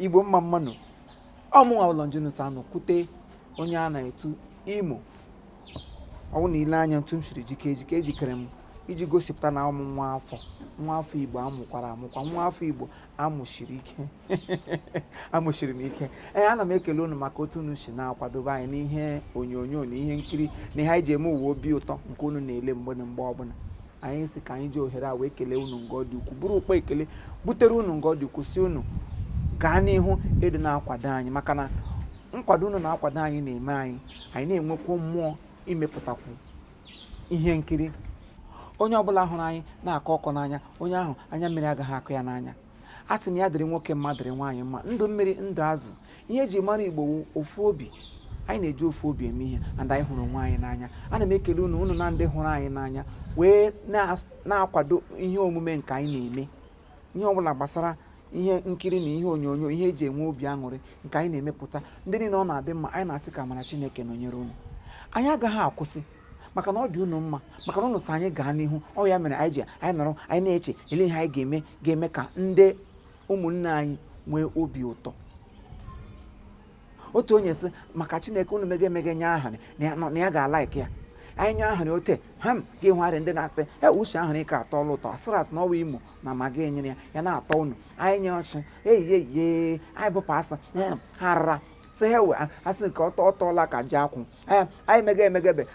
Igbo mma mma nụ. Ọ mụnwa Longinus Anokwute, onye a na-etu Imo. Ọ wụ na i lee anya otu m siri jike ejike, ejikere m iji gosipụta na ụmụ nwa afọ, nwa afọ Igbo amụkwara amụkwa, nwa afọ Igbo amụshiri ike, amụshiri m ike. Ee, ana m ekele unu maka otu unu si na-akwadobe anyị n'ihe onyonyo na ihe nkiri na ihe anyị ji eme ụwa obi ụtọ nke unu na-ele mgbe na mgbe ọbụla. Anyị sị ka anyị ji ohere a wee kelee unu nga ọ dị ukwu, buru ụkpa ekele butere unu nga ọ dị ukwu, sị unu gaa n'ihu ịdị na-akwado anyị, maka na nkwado unu na-akwado anyị na-eme anyị anyị na-enwekwu mmụọ imepụtakwu ihe nkiri. Onye ọbụla hụrụ anyị na-akọ ọkọ n'anya, onye ahụ anya mmiri agaghị akọ ya n'anya. A sị m ya dịrị nwoke mma, dịrị nwaanyị mma, ndụ mmiri, ndụ azụ. Ihe eji mara Igbo wụ ofu obi. Anyị na-eji ofu obi eme ihe, and anyị hụrụ onwe anyị n'anya. Ana m ekele unu, unu na ndị hụrụ anyị n'anya wee na-akwado ihe omume nke anyị na-eme, ihe ọbụla gbasara ihe nkiri na ihe onyonyo, ihe eji enwe obi aṅụrị nke anyị na-emepụta. Ndị niile ọ na-adị mma, anyị na-asị ka amara Chineke nọnyere unu. Anyị agaghị akwụsị maka na ọ dị unu mma, maka na unu sị anyị gaa n'ihu. Ọ ya mere anyị ji anyị nọrọ, anyị na-eche ele ihe anyị ga-eme ga-eme ka ndị ụmụnne anyị nwee obi ụtọ. Otu onye sị maka Chineke unu mege emege nye aha na ya ga-alike ya. Anyị nye ahụrị ote ham ga-enwegharị ndị na-asị e uche ahụrị ike atọọla ụtọ, asịrị asị na ọwa Imo na maga enyere ya ya na-atọ unu. Anyị nye ọchị eyiye ye, anyị bụpụ asị ha rara sị ha ewe asị nke ọtọ ọtọọla ka ji akwụ. Anyị mege emegebe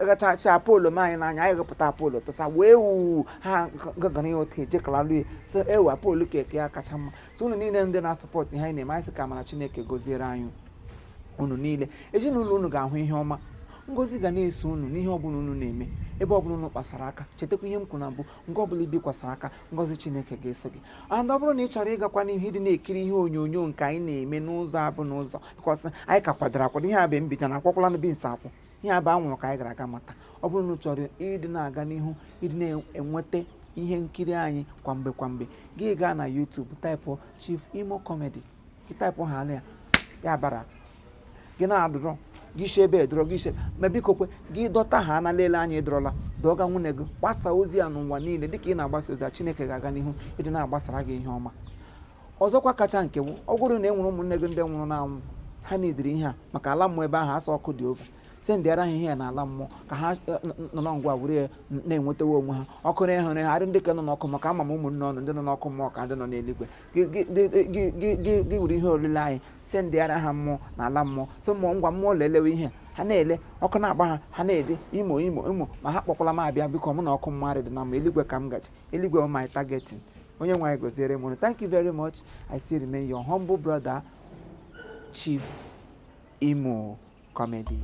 ghachacha Apollo m anyị n'anya, anyị ghepụta Apollo tụsa wee wu ha gagara ya otu ejekalalu ya sị ewe Apollo keke ya kacha mma. So unu niile ndị na-asọpọtụ ihe anyị na-eme, anyị sị ka amara Chineke gọziere anyị unu niile. Ezinụlọ unu ga-ahụ ihe ọma, ngozi ga na-eso unu n'ihe ọbụla unu na-eme, ebe ọbụla unu kpasara aka. Chetakwa ihe m kwuru na mbụ, nke ọbụla i bikwasara aka, ngozi Chineke ga-eso gị. And ọ bụrụ na ị chọrọ ịgakwa n'ihu ịdị na-ekiri ihe onyonyo nke anyị na-eme n'ụzọ abụ n'ụzọ, because anyị ka kwadoro akwado ihe a bụ mbido na akwakwala na beans akwụ, ihe a bụ anwụrụ ka anyị gara aga mata. Ọ bụrụ na ị chọrọ ịdị na-aga n'ihu ịdị na-enweta ihe nkiri anyị kwa mgbe kwa mgbe, gị gaa na YouTube, type Chief Imo Comedy, gị type ha ya, ya bara gị na-adọrọ gị si ebe edọrọ gị si. Ma biko kwe gị dọta ha na lele anyị edọrọla dọga nwunye gị, gbasa ozi ya n'ụwa niile. Dịka ị na-agbasa ozi a, Chineke ga-aga n'ihu ịdị na-agbasara gị ihe ọma. Ọzọkwa kacha nke bụ, ọ bụrụ na e nwere ụmụnne gị ndị nwụrụ n'anwụ, ha nidiri ihe a maka ala mmụọ ebe ahụ asa ọkụ dị over, sendịara ha ihe ya n'ala mmụọ ka ha nọ ngwa were ya na-enwetawa onwe ha ọkụ na ịhụrụ ha adị ndị ka nọ n'ọkụ, maka ama m ụmụnne ọnụ ndị nọ n'ọkụ mmụọ ka ndị nọ n'eluigwe. Gị were ihe olile anyị sendịara ha mmụọ n'ala mmụọ, so mmụọ ngwa mmụọ lelewe ihe ha na-ele ọkụ na-agba ha, ha na-ede Imo, Imo, Imo. Ma ha kpọkwala m abịa, biko, mụ na ọkụ mmadụ dị na mma. Eluigwe ka m gaji, eluigwe my targeting. Onye nwe anyị gọziere m unu. Thank you very much. I still remain your humble brother, Chief Imo Comedy.